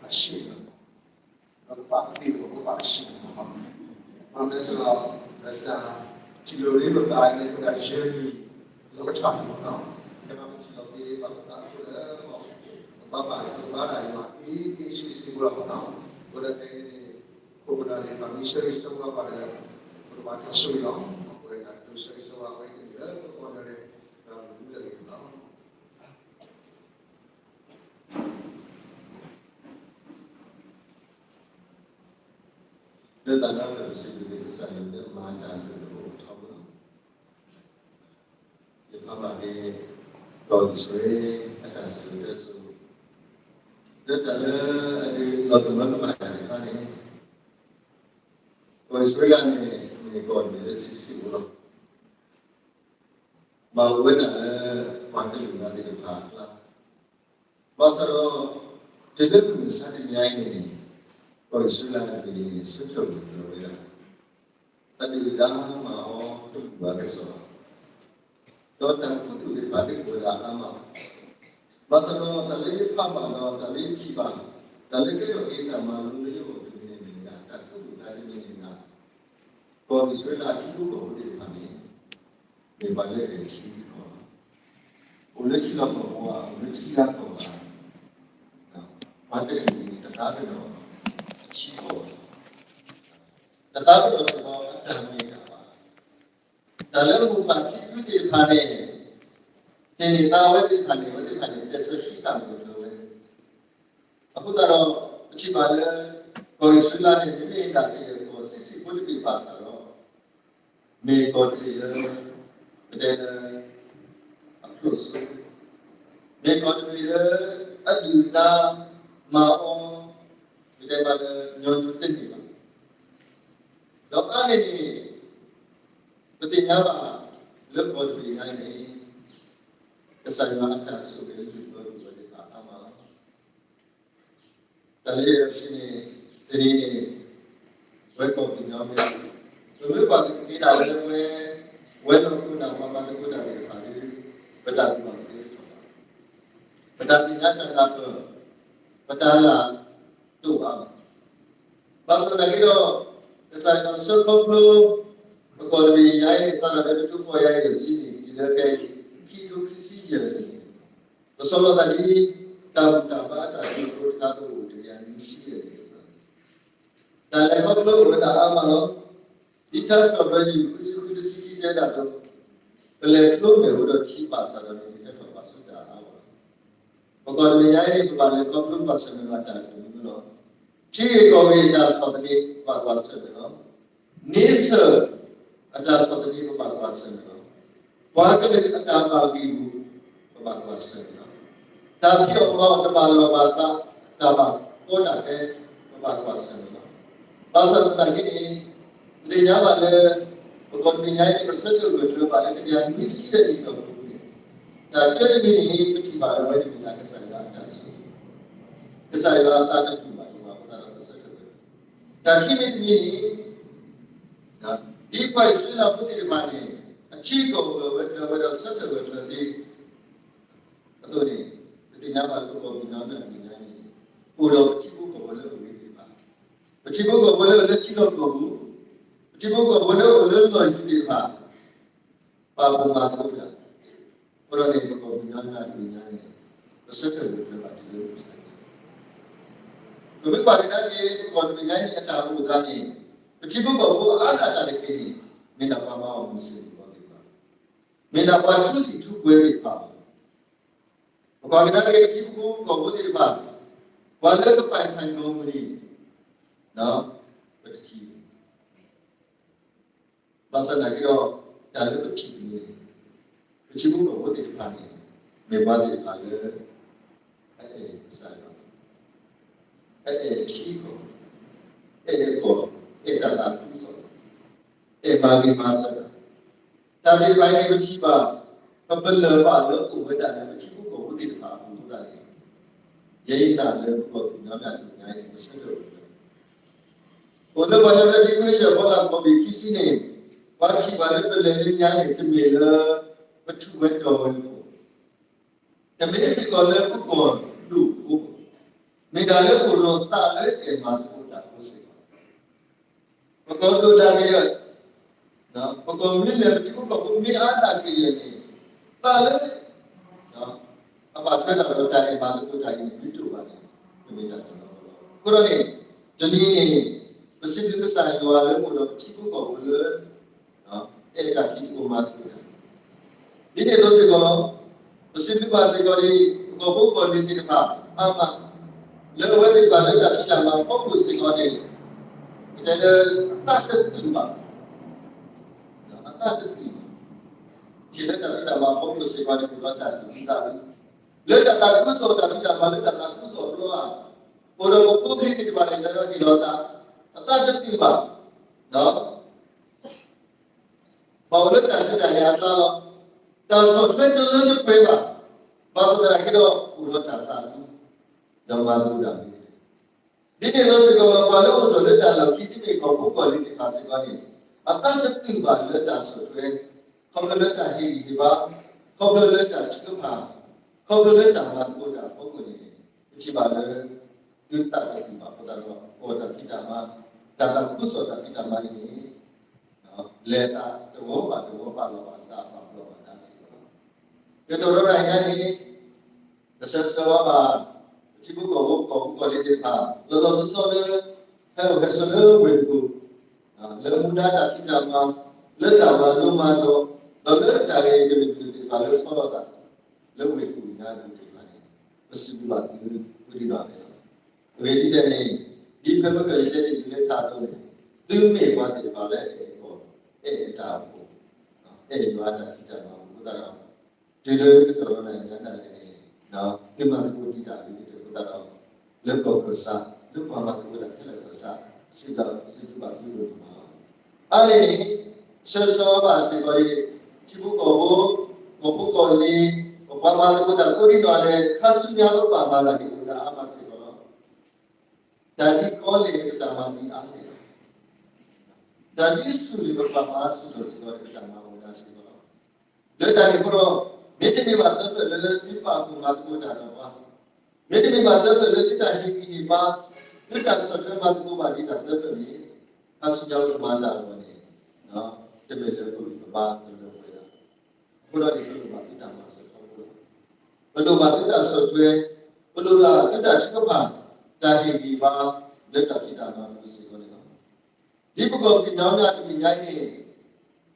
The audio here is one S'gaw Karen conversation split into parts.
အဆံးလီၤ. ဒီးကဘၣ်သ့ၣ်နီၣ်ကဘၣ်အဆံးလီၤ. ဘၣ်မနုၤလဲၣ်န့ၣ်ဒီး တၢ်ထံၣ်လိာ်ရ့လိာ်သးန့ၣ် ပတၢ်ယဲၢ်မံၤ လီၤပထီၣ်န့ၣ်လီၤ. ကဘၣ်ပထံၣ်လိာ်က့ၤဘၣ်ပသးအဃိလၢ ပဘၣ်ပာ်ကဘၣ်တၢ်ယွၤအ့ၣ်အ့ၣ်ဆ့ဆ့ဖိလီၤ. အဃိဒီးခဲအံၤန့ၣ် ခိၣ်ပနၢ်န့ၣ် ပမ့ၢ်ဆၢဂ့ၤဆၢဝါဘၣ်ဒီး ပကဘၣ်တၢ်ဆိၣ်ဂ့ၤလီၤ. အဃိဒီးတၢ်ကတိၤဆၢဂ့ၤဆၢဝါဝဲအံၤန့ၣ်လၢပကီၢ်န့ၣ် ပှၤမူလၢအဂ့ၤလီၤ. လၢတၢ်လၢပစံးဘျုးကစၢ်ယွၤလၢမၤတၢ်လၢပအိၣ်ထီၣ်လီၤ. ယဖးဘၣ်က့ၤ ကီၢ်အံၣ်စရ့လးအတၢ်စံၣ်စိၤတဲစိၤ လၢတၢ်လၢအဒုးလီၤကမၢကမၣ်တၢ်တခါန့ၣ် ကီၢ်အံၣ်စရ့လးန့ၣ် မ့ၢ်ကီၢ်တဘ့ၣ်လၢဆံးဆံးဖိလီၤ. ဘၣ်အိၣ်ဝဲဒၣ်လၢပှၤကလုာ်ဂၤသ့ၣ်တဖၣ်အကျါ ဘၣ်ဆၣ်ဒီး တုၤလၢမုၢ်မဆါတနံၤအံၤန့ၣ် ကီၢ်အံၣ်စရ့လးတဘ့ၣ်န့ၣ် ဆၢထၢၣ်ဂၢၢ်ကျၢၤဝဲဒၣ် အဒုၣ်အဒါမၤအီၤတဘူၣ်ဘၣ်ကစီၣ် ဒီးတၢ်ခူသူၣ်သ့ၣ်တဖၣ်ဒုးအိၣ်ဝဲဒၣ်အါမး, ဘၣ်ဆၣ်ဒီးတၢ်လၢယဖးဘၣ်ဒီးတၢ်လၢယထံၣ်ဘၣ်, တၢ်လၢကဲထီၣ်က့ၤတၢ်မၤလိလၢယဂီၢ်တမံၤန့ၣ်မ့ၢ်ဝဲဒၣ် တၢ်ခူသူၣ်တမံၤန့ၣ်မ့ၢ်ဝဲဒၣ် ကီၢ်အံၣ်စရ့လးထံဖိကီၢ်ဖိသ့ၣ်တဖၣ်န့ၣ် မ့ၢ်ပှၤလၢအအဲၣ်ထံကီၢ်, အိၣ်လၢထံလီၢ်ကီၢ်ပူၤဧါ, အိၣ်လၢထံဂၤကီၢ်ဂၤ, ပှၤတကလုာ်န့ၣ် တသးပ့ၤနီၣ်ထံကီၢ်ဘၣ်, တသးပ့ၤနီၣ်စ့ၢ်ကီးအတၢ်မ့ၢ်တၢ်ဘၣ် တၢ်လၢမိၢ်ပၢ်ဖံဖုသ့ၣ်တဖၣ်န့ၣ် ဟ့ၣ်န့ၢ်သးဝဲသ့ၣ်တဖၣ်န့ၣ် အဝဲသ့ၣ်တဖၣ်န့ၣ် ကျဲးစၢးဟံးတၢ်မၤလိဝဲ, အဃိသတးဒီး ပထံၣ်ဘၣ်လၢ ကီၢ်အံၣ်စရ့လးန့ၣ်မ့မ့ၢ်ဒၣ်ကယဲၢ်ကီၢ်ဆံးဆံးဖိတဘ့ၣ်ဘၣ်ဆၣ်ဒီး မ့ၢ်ကီၢ်တဘ့ၣ်လၢ ပတဲလၢ အဖျိးစိ, မ့ၢ်ကီၢ်တဘ့ၣ်လၢ အဒုၣ်အဒါ မၤအီၤ ပတဲမးလၢ ညီညီတန့ၢ်ဘၣ် ဒီးအါန့ၢ်န့ၣ် ပသ့ၣ်ညါဘၣ်လၢကီၢ်တဘ့ၣ်ညါအံၤန့ၣ် ကစၢ်ယွၤအတၢ်ဆိၣ်ဂ့ၤလၢပှၤဂီၢ်မုၢ်သ့ၣ်တဖၣ်အါမးလီၤ. တၢ်လၢယအဲၣ်ဒိးစံးန့ၣ် တနံၤန့ၣ် ဝဲကီၢ်ပယီၤမ့ၢ် ပမ့ၢ်ကွၢ်က့ၤတၢ်လၢဝဲ ဝဲၤလီၢ်ခိၣ်နၢ်ပှၤမၤသကိးတၢ်သ့ၣ်တဖၣ်ဒီး ပတၢ်ကူၣ်ဘၣ်ကူၣ်သ့တထီၣ်ဘၣ် ပတၢ်သ့ၣ်ညါတၢ်လၢပ ပတၢ်လၢ်တအိၣ်ဘၣ်. ဘၣ်ဆၣ်သနာ်က့ဒီး ကစၢ်ယွၤဆှၢခီဖျိ ပကီၢ်တဘ့ၣ်ညါအံၤ စးထီၣ်လၢတကထိဃိးကယၤယဲၢ်ဆံန့ၣ် တုၤလၢခဲအံၤ ခံကထိခံဆံယဲၢ်န့ၣ် ပဆီလီၤသးဒ် တၢ်ဘူၣ်တၢ်ဘါတၢ်ဒိၣ်ဒိၣ်တခါသ့ၣ်အိၣ်တကယၤနွံဆံယဲၢ်န့ၣ် တၢ်လဲၤခီဖျိအိၣ်ဝဲဒၣ်အါမးလီၤ. ဒ်ထါစံးထီၣ်ပတြၢၤ ယုၢ် ဃုဆံဃု တဆံခံတဲဒၣ်အသိး, ပလဲၤဖျိမဲာ်အိၣ်ဒီးထံဘၣ်ဆၣ်ဒီးန့ၣ် ပဟဲထီၣ်ဘၣ်ဆူတၢ်အါဂီၢ်လီၤ. ပကီၢ်တဘ့ၣ်ညါအံၤန့ၣ် ပဘၣ်လဲၤခီဖျိပဘၣ်ဆၢၣ်မဲာ်ဘၣ်တၢ်တမံၤလီၤ. ထံဂ့ၢ်ကီၢ်ဂ့ၢ်အတၢ်ဆီၣ်သနံး ပဘၣ်ကွၢ်ဆၢၣ်မဲာ်လီၤ. န့ဆၢၣ်အတၢ်ဆီၣ်သနံး ပဘၣ်ကွၢ်ဆၢၣ်မဲာ်လီၤ. ပှၤကလုာ်အတၢ်ဘၣ်ဂံၢ်ဂူာ် ပဘၣ်ကွၢ်ဆၢၣ်မဲာ်လီၤ. တၢ်ဖံးအီၣ်မၤအီၣ်တဘၣ်လီၢ်ဘၣ်စး တၢ်ဘၣ်ကီတၢ်ခဲ ပဘၣ်ကွၢ်ဆၢၣ်မဲာ်လီၤ. ဘၣ်ဆၣ်သနာ်က့န့ၣ် ပသ့ၣ်ညါဘၣ်လၢ ပကီၢ်တဘ့ၣ်ညါအံၤန့ၣ် ပဆၢထၢၣ်ဂၢၢ်ကျၢၤဘၣ်လၢတကယၤနွံဆံယဲၢ်နံၣ်အတီၢ်ပူၤန့ၣ် တၢ်တမံၤန့ၣ် ပထံၣ်ဘၣ်လၢဝဲတမ့ၢ်ဒၣ်ကစၢ်ယွၤအတၢ်ဆိၣ်ဂ့ၤ, ကစၢ်ယွၤအသးတတူာ်ဘၣ်ဒံးဘၣ်အဃိသတးဒီးပဆၢထၢၣ်ဂၢၢ်ကျၢၤ, တၢ်ခံမံၤတမံၤန့ၣ် ဒ်ပှၤအံၣ်စရ့လးဖိသ့ၣ်တဖၣ်န့ၣ် အထံကီၢ်ဂၢၢ်ဝဲကျၢၤဝဲဒီးဆၢထၢၣ်ဂၢၢ်ကျၢၤသ့ အသိးန့ၣ် ပသ့ၣ်ညါဘၣ်လၢပကီၢ်ပူၤညီနုၢ်တဘ့ၣ်ညါန့ၣ် အိၣ်ဒီးပထံဖိကီၢ်ဖိလၢအဂ့ၤသ့ၣ်တဖၣ်, ပထံဖိကီၢ်ဖိလၢအအိၣ်လၢထံလီၢ်ကီၢ်ပူၤ, ပထံဖိကီၢ်ဖိလၢအအိၣ်လၢလီၢ်ယံၤသ့ၣ်တဖၣ် ပာ်ဖှိၣ်မၤသကိးတၢ်, အဃိဒီးန့ၣ် ပကီၢ်ပူၤညီနုၢ်တဘ့ၣ်ညါန့ၣ် ပဆၢထၢၣ်ဂၢၢ်ကျၢၤဘၣ်တုၤလၢပကစၢ်ယွၤ ပမ့ၢ်ကွၢ်ကဒါက့ၤ ပကီၢ်တဘ့ၣ်ညါအံၤအတၢ်အိၣ်သးန့ၣ် ပထံဖိကီၢ်ဖိအါဒၣ်တၢ်တက့ၢ်န့ၣ် မ့ၢ်ဒၣ်ပှၤမၤအီၣ်မုၢ်ဆ့ၣ်မုၢ်ဂီၤသ့ၣ်တဖၣ်, မ့ၢ်ဒၣ်ပှၤတူၢ်စံၣ်တူၢ်ကွဲသ့ၣ်တဖၣ်လီၤ. ပကွၢ်ကဒါက့ၤပထံဖိကီၢ်ဖိသ့ၣ်တဖၣ်, ပှၤလၢကပာ်စၢ်ကီၢ်မုၢ်နံၤ, ပတထံၣ် ဘၣ်ဆၣ်သနာ်က့ဒီး တၢ်လၢပထံၣ်န့ၣ် ပထံဖိကီၢ်ဖိသ့ၣ်တဖၣ်န့ၣ် မ့ၢ်ပှၤသ့ၣ်တဖၣ်လၢ အအဲၣ်ကစၢ်ယွၤ, အအဲၣ်ထံကီၢ်, အဲၣ်ကီၢ်, အဲၣ်တၢ်သးခုကစီၣ်, အဲၣ်မၤဂ့ၤမၤစၢၤတၢ်, တၢ်သ့ၣ်တဖၣ်အံၤန့ၣ် ပထံၣ်ဘၣ် ပပလၢၢ်ဘၣ်လၢအိၣ်ဝဲဒၣ်လၢပထံဖိကီၢ်ဖိသ့ၣ်တဖၣ်အပူၤအဃိသတးန့ၣ် ယဲယနာ်လၢပကီၢ်ပူၤညီနုၢ်တဘ့ၣ်ညါအံၤ ပဆၢထၢၣ်ဂၢၢ်ကျၢၤ အိၣ်လၢပှၤကညီလၢဒ့ကွဲစၢၣ်ဖီလာ်ကီၢ်ဘ့ၣ်ခံဆံန့ၣ် ပှၤထံၣ်ဘၣ်လၢပလဲၤလၢညါန့ၣ် တမ့ၢ်လၢ ပထူၣ်ဝဲတီၤဝဲအဃိ, တမ့ၢ်စ့ၢ်ကီးလၢပကီၢ်ဒိၣ်အဃိ, မ့ၢ်တၢ်လၢအိၣ်ဒီးသးလၢတၢ်မၤသကိးတၢ်ဖိစ့ၢ်ကီး, ပကီၢ်ဒိၣ်ဒၣ်ကယဲၢ်, ပကီၢ်မ့ၢ်လဲၣ် ပထံဖိကီၢ်ဖိမ့ၢ်အါဒၣ်ကယဲၢ်န့ၣ်, သးလၢ အဘၣ်ထွဲတၢ်ဒီးတၢ်အဲၣ်မၤသကိးတၢ်အံၤန့ၣ် ဒုးတအိၣ်ဘၣ်န့ၣ် ပမ့ၢ်တၢ်တီလီၤ. အဃိဒီးန့ၣ်, တနံၤန့ၣ် ပစံးဘျုးကစၢ်ယွၤလၢအိၣ်ဒီးပထံဖိကီၢ်ဖိလၢ အဲၣ်တၢ်ကံးတအိၣ်မၤသကိးတၢ်, ဒ်န့ၣ်အသိးစ့ၢ်ကီးလီၤ. ပစံးဘျုးဘၣ်စ့ၢ်ကီးဒ် ပကီၢ်ဖိကီၢ်လံၤသ့ၣ်တဖၣ် အါမး လၢအဝဲသ့ၣ်တဖၣ်လၢတၢ်ဖံးတၢ်မၤအဖီခိၣ်စ့ၢ်ကီးန့ၣ်, ပတဲလၢ အသးတသ့ၣ်ဘၣ်, အသးတသ့ၣ်ဘၣ်, ထံၣ်လၢတၢ်ဖံးတၢ်မၤအဖီခိၣ်စ့ၢ်ကီးန့ၣ် အိၣ်ဒီးတၢ်သူၣ်ခုသးခု, လၢတၢ်သးခုကစီၣ်တၢ်ဖံးတၢ်မၤလၢတၢ်သးခုကစီၣ်အကျါ, အိၣ်ဒီးပဖိပလံၤသ့ၣ်တဖၣ်န့ၣ် လဲၤဒီးဟ့ၣ်လီၤသး, အသးတသ့ၣ်ဘၣ်, ဒီး ဘၣ်အိၣ်လၢတၢ်ဒုးတၢ်ယၤအကျါလီၤ. တၢ်ဆီၣ်ထွဲတလၢတပှဲၤဘၣ်, ဘၣ်ဆၣ်သနာ်က့ဒီး အိၣ်ဒီးတၢ်သးခု, ဒီးမၤသကိးတၢ်သ့, ဒ်န့ၣ်အသိးစ့ၢ်ကီး ပှၤလၢအိၣ်ဒီးလၢတၢ်လီၢ်ခံ ဒ်မ့ၢ်ကီၢ်ဖိကီၢ်လံၤသ့ၣ်တဖၣ်စ့ၢ်ကီးန့ၣ်, အသးတသ့ၣ်ဘၣ်လၢတၢ်ဆီၣ်ထွဲ, ခီဖျိလၢတၢ်ဟ့ၣ်ဂံၢ်ဟ့ၣ်ဘါ, ခီဖျိလၢတၢ်ထုကဖၣ်, ခီဖျိလၢတၢ်မၤသကိးတၢ်အဖီခိၣ်န့ၣ်, ပထံၣ်ဘၣ်လၢ သုသးတသ့ၣ်ဘၣ်အဃိသတးဒီး ပတၢ်ဖံးတၢ်မၤ, တၢ်သးခုကစီၣ်တၢ်ဖံးတၢ်မၤအံၤန့ၣ်, လဲၤသးတဝီဘၣ်တဝီ ဘၣ်လီၤဘၣ်စး ဘၣ်ဘျီးဘၣ်ဒါစ့ၢ်ကီးလီၤ. ကတီၢ်ဒီးတၢ်အံၤန့ၣ်, ကဆၢဂ့ၤဆၢဝါဘၣ် ပထံဖိကီၢ်ဖိကီၢ်ဖိကီၢ်လံၤသ့ၣ်တဖၣ် လီၤလီၤဆီဆီလၢ ဟဲအိၣ်ဟဲဆိးလၢဝ့ၢ်တကူၣ်, လၢမူဒါတၢ်ဖံးတၢ်မၤ, လၢတၢ်မၤလိမၤဒိး, ဒီးလၢတၢ်ဂ့ၢ်ကလုာ်ကလုာ်သ့ၣ်တဖၣ်လၢဆီလီၤသး လၢဝ့ၢ်တကူၣ်ညါအပူၤသ့ၣ်တဖၣ်န့ၣ်, ပစံးဘျုးဘၣ်သု ဃုဒံးဘၣ်န့ၣ်လီၤ. အဂ့ၢ်ဒ်လဲၣ်န့ၣ်, ဒ်ဖဲပကယဲၢ်တယုၢ်လၢထးအသိးန့ၣ်, သုမ့ၢ်ပှၤသ့ၣ်တဖၣ်လၢအဲၣ်အကီၢ်, အဲၣ်အတၢ်အိၣ်ဖှိၣ်, အဲၣ်ယွၤအတၢ်ဖံးတၢ်မၤအဃိသတးဒီး, တုၤလၢကတီၢ်ဒီးနၤညါဒၣ်လဲာ်န့ၣ်, သုမၤသကိးဒံးတၢ်အဂ့ၤကတၢၢ်အဃိသတးဒီး, လၢကီၢ်ခၢၣ်စး, လၢပှၤမၤသကိးတၢ်ခဲလၢာ်ခၢၣ်စး, စံးဘျုးဘၣ်သုဒိၣ်မးလီၤ. အါန့ၣ်န့ၣ်, ဆၢဂ့ၤဆၢဝါဘၣ်စ့ၢ်ကီးဒ် ထံဖိကီၢ်ဖိ, ကီၢ်ဖိကီၢ်လံၤ, ပပှၤမၤသကိးတၢ်ကိးဒံနီၢ်ဂၤဒဲး ခါဆူညါလၢပဘၣ်မၤတၢ်န့ၣ် အိၣ်ဝဲဒၣ်အါမးစ့ၢ်ကီးလီၤ. တၢ်ဒ်ကီလဲၣ် ပတၢ်မၤဒ်အါန့ၣ်လီၤ. တၢ်ဒ်ဆူၣ်န့ၣ် ပပှၤမၤဆူၣ်ထီၣ်စ့ၢ်ကီးန့ၣ် ပတၢ်မၤအိၣ်ဝဲဒၣ်စ့ၢ်ကီးလီၤ. လၢတၢ်န့ၣ်အဃိဒီး, မ့တမ့ၢ်ဘၣ်သၢဖျၢၣ်လၢသုပာ်ဖှိၣ်မၤသကိးတၢ်ဒီးပှၤ, မ့တမ့ၢ်ဘၣ်သၢဖျၢၣ်လၢသုတၢ်ဟ့ၣ်ဂံၢ်ဟ့ၣ်ဘါ, သုတၢ်ဆီၣ်ထွဲမၤသကိးဘၣ်ဒ်တၢ်သၢဖျၢၣ်န့ၣ်, ခါဆူညါလၢပမၤတၢ်အဂီၢ်န့ၣ်, တမ့ၢ်လၢပဂံၢ်ပဘါလၢပဝဲဒၣ် အဃိဒီးန့ၣ် ပလိၣ်ဘၣ်သုတၢ်မၤစၢၤထီဘိလီၤ. ပလိၣ်ဘၣ်သုတၢ်ဆီၣ်ထွဲ, ပလိၣ်ဘၣ်သုတၢ်ထုကဖၣ်, တၢ်ဟ့ၣ်ဂံၢ်ဘါ, လၢတၢ်ဖံးတၢ်မၤအပူၤစ့ၢ်ကီးန့ၣ်လီၤ. ဒ်ပကီၢ်ပဂီၢ်မ့ၢ်တနံၤညါအံၤန့ၣ်,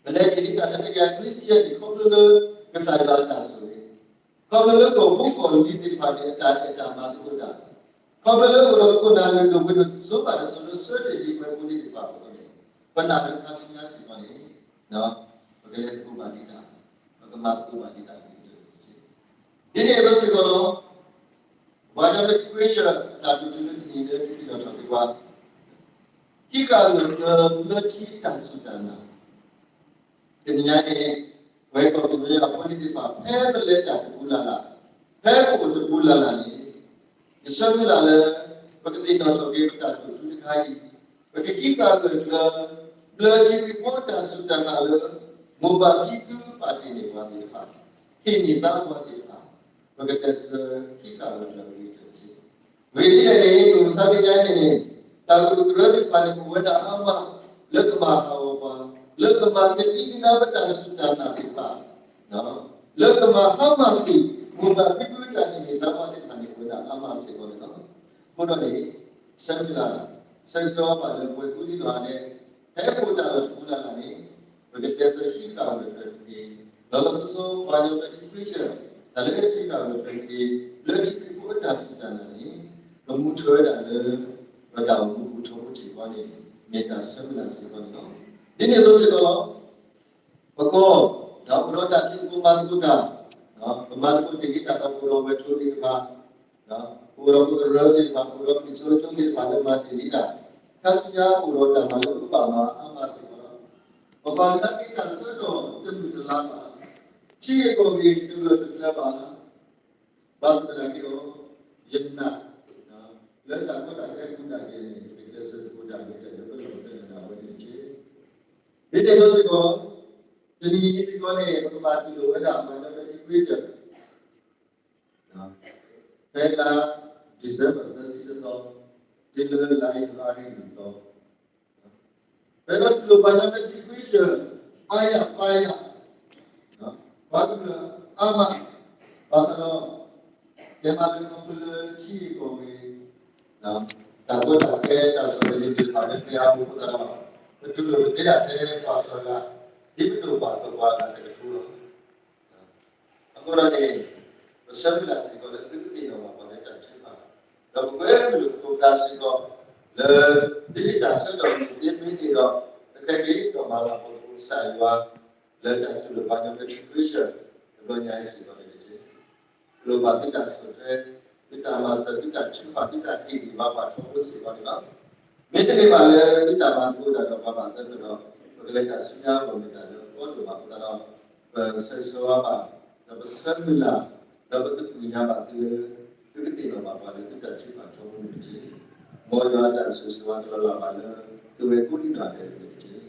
ပလဲၤက့ၤဒ်တၢ်လၢတကယၤနွံဆံယဲၢ်န့ၣ် ခီဖျိလၢကစၢ်ယွၤအတၢ်ဆိၣ်ဂ့ၤ, ခီဖျိလၢကီၢ်ဖိကီၢ်လံၤသ့ၣ်တဖၣ်န့ၣ် အတၢ်အဲၣ်တၢ်မၤသကိးတၢ်, ခီဖျိလၢအိၣ်ဒီးခိၣ်နၢ်လုၢ်ဒိၣ်ပှ့ၤဒိၣ်စိဘၣ်တစိၤလၢဆၢတဲာ်ဒံးပှၤဖိလံၤသ့ၣ်တဖၣ်အဃိန့ၣ်, ပနာ်လၢခါဆူညါစ့ၢ်ကီးန့ၣ်, ပကလဲၤသကိးဘၣ်ဒ်တၢ်, ပကမၤသကိးဘၣ်ဒ်တၢ်ဂ့ၤကတၢၢ်န့ၣ်, ဒ်န့ၣ်အသိးစ့ၢ်ကီးလီၤ. ပှၤကညီတၢ်ထံၣ်ခွဲးဆၢ အတၢ်ဒိၣ်တုၤလၢတနံၤလၢသုသ့ၣ်နီၣ်ထီၣ်က့ၤပှၤ, ခံကၤအဂၢၢ်ကျၢၤလၢထံတၢ်စူၢ်တၢ်နာ်, တနံၤညါအံၤ, ပဝဲကီၢ်ပယီၤဖိလံၤသ့ၣ်တဖၣ် ဖဲပလဲၤတၢ်တပူၤလၢ်လၢ်, ဖဲပအိၣ်တပူၤလၢ်လၢ်န့ၣ်, ယဆၢမုၢ်လၢ်လၢ ပကသ့ၣ်နီၣ်ထီၣ်က့ၤပတၢ်ဒိၣ်တုၤတခါအံၤ, ပကခံကၤအဂၢၢ်ကျၢၤ, ဘျၢထံခရံာ်ဖိတၢ်စူၢ်တၢ်နာ်လၢ မိၢ်ပၢ်ဖံဖုပာ်တ့ၢ်န့ၢ်ပှၤသ့ၣ်တဖၣ်, ဟ့ၣ်န့ၢ်သါပှၤသ့ၣ်တဖၣ်, ပကတဲစၢၤခံကၤအဂၢၢ်ကျၢၤအဂ့ၤကတၢၢ်တက့ၢ်. ဝံၤဒ်လဲၣ်န့ၣ် မုၢ်မဆါတနံၤညါအံၤန့ၣ်, တၢ်ကရၢကရိသ့ၣ်တဖၣ်န့ၣ် အိၣ်ဝဲဒၣ်အါမး, လၢကမၤဟးဂီၤပှၤ, လၢကမၤကဒံကဒါပတၢ်စူၢ်တၢ်နာ်သ့ၣ်တဖၣ်, လၢကမၤဟါမၢ်ကွံာ် မိၢ်ပၢ်ဖံဖုတၢ်ဟ့ၣ်န့ၢ်သါပှၤသ့ၣ်တဖၣ်န့ၣ် အိၣ်ဝဲဒၣ်အါမးစ့ၢ်ကီးန့ၣ်လီၤ. အဃိဒီးန့ၣ်, ဆၢမုၢ်လၢ်, ဆၢဂ့ၤဆၢဝါဘၣ်လၢပဝဲကိးဒံနီၢ်ဂၤဒဲး, ဖဲပအိၣ်တၢ်လီၢ်တပူၤလၢ်လၢ်န့ၣ်, ပကတဲစၢၤခံကၤအဂၢၢ်ကျၢၤတက့ၢ်. လီၤလီၤဆီဆီ ပှၤကညီတၢ်ထံၣ်ခွဲးဆၢ, တၢ်လၢခံကၤအဂၢၢ်ကျၢၤတက့ၢ်, ဘျၢထံခရံာ်ဖိအတၢ်စူၢ်တၢ်နာ်န့ၣ်, ကမူထွဲဝဲဒၣ်လၢ ပတၢ်အိၣ်မူပူၤထီဘိထံၣ်ဃီန့ၣ်, မ့ၢ်တၢ်ဆၢမုၢ်လၢ်စ့ၢ်ကီးန့ၣ်လီၤ. ဒ်န့ၣ်အသိးစ့ၢ်ကီးလီၤ. ပကီၢ်, ဒီးပအိၣ်ဒီးတၢ်ထံၣ်ဖိမၤသကိးတၢ်, ပမၤသကိးတ့ၢ်ဒံးတၢ်ဒီးပအိၣ်ဒီးဝဲၤကျိၤသ့ၣ်တဖၣ်, ပအိၣ်ဒီးပကရၢသ့ၣ်တဖၣ်, ပအိၣ်ဒီးပလံာ်စီဆှံကၠိသ့ၣ်တဖၣ်လၢမၤတ့ၢ်ဒံးတၢ်, ခါဆူညါအိၣ်ဒီးတၢ်မၤလၢပဘၣ်မၤအါမးစ့ၢ်ကီးလီၤ. ပပာ်ကဒါက့ၤတၢ်ဆၢကတီၢ်တမုာ်တလၤဘၣ်, ထံဂ့ၢ်ကီၢ်ဂ့ၢ်တဂၢၢ်တကျၢၤဘၣ်, ဘၣ်ဆၣ်သနာ်က့ဒီး, ယနာ်, လၢတၢ်ကီတၢ်ခဲအပူၤဒၣ်က့ၤန့ၣ် ပကကျဲးစၢးသကိးတၢ်ဂ့ၤကတၢၢ်လၢပလီၢ်ပသနၢၣ်ဒၣ်ဝဲန့ၣ်တက့ၢ်. ဒ်န့ၣ်အသိးစ့ၢ်ကီး, တနံၤအံၤစ့ၢ်ကီးန့ၣ် ပကဘၣ်တူၢ်လိာ်ဝဲဒၣ်ပှၤကညီတၢ်ထံၣ်ခွဲးဆၢ ဖဲလါ December သၢဆံတသီ, တုၤလၢလါယနူၤအါရံၤနံၣ်သီ, ပအဲၣ်ဒိးတူၢ်လိာ်ပှၤကညီဖဲထံခွံစၢၣ် ပၢ်ယၢ်ပၢ်ယၢ်, ပှၤကမျၢၢ်အါမး, ဘၣ်ဆၣ်ဒီး ကဲမၤလၢခီဖျိလၢထံဂ့ၢ်ကီၢ်ဂ့ၢ်, တၢ်ကီတၢ်ခဲ တၢ်ဆီၣ်ထွဲလၢပှၤကညီဖဲအါအဃိ အဃိသတးဒီး ပတူၢ်လိာ်ပသ့ဒၣ်ထဲပှၤစီၤဂၤ ဒ်ပဒိၣ်ပှၤအသိး ပှၤဂၤတကထိလီၤ. အဃိဒီးန့ၣ် ပဆၢမုၢ်လၢ်စ့ၢ်ကီးလၢသုကသ့ၣ်နီၣ်ဘၣ်ပှၤလၢတၢ်ထုကဖၣ်, ဒီးပကွဲမုာ်လိာ်သကိးပသးစ့ၢ်ကီး လၢ ဒ်တၢ်ဆၢကတီၢ်မုၢ်သ့မ့ၢ်ဂ့ၤဒီး ပကက့ၤဒိးမၤလၤကပီၤသကိးကစၢ်ယွၤ လၢတၢ်တူၢ်လိာ်ပှၤကညီဖဲထံခွံစၢၣ် တဘျီညါအံၤစ့ၢ်ကီးန့ၣ်တက့ၢ်. လိၣ်ဘၣ်သုတၢ်ဆီၣ်ထွဲ, သုတၢ်မၤစၢၤ, သုတၢ်ထုကဖၣ်, သုတၢ်ဟ့ၣ်ဂံၢ်ဘါပှၤထီဘိစ့ၢ်ကီးန့ၣ်လီၤ. မ့တမ့ၢ်ဘၣ်လၢသုတၢ်မၤသကိးတၢ်ဒီးပှၤဘၣ်သၢဖျၢၣ်ဒီး ပကလဲၤတၢ်ဆူညါအဂီၢ်မ့ၢ်တၢ်လၢအကီဒိၣ်ဘၣ်အဃိသတးဒီး ပဆၢဂ့ၤဆၢဝါဘၣ်, ဒီးပဆၢမုၢ်လၢ်, ဒီးပသကိးညါဘၣ်သုလၢ သုကသ့ၣ်နီၣ်ဘၣ်ပှၤလၢသုတၢ်ထုကဖၣ်ထီဘိန့ၣ်တက့ၢ်. မ်ယွၤအတၢ်ဆၢဂ့ၤဆၢဝါကလီၤလးဘၣ်လၢ သုဝဲကိးဂၤဒဲးန့ၣ်တက့ၢ်.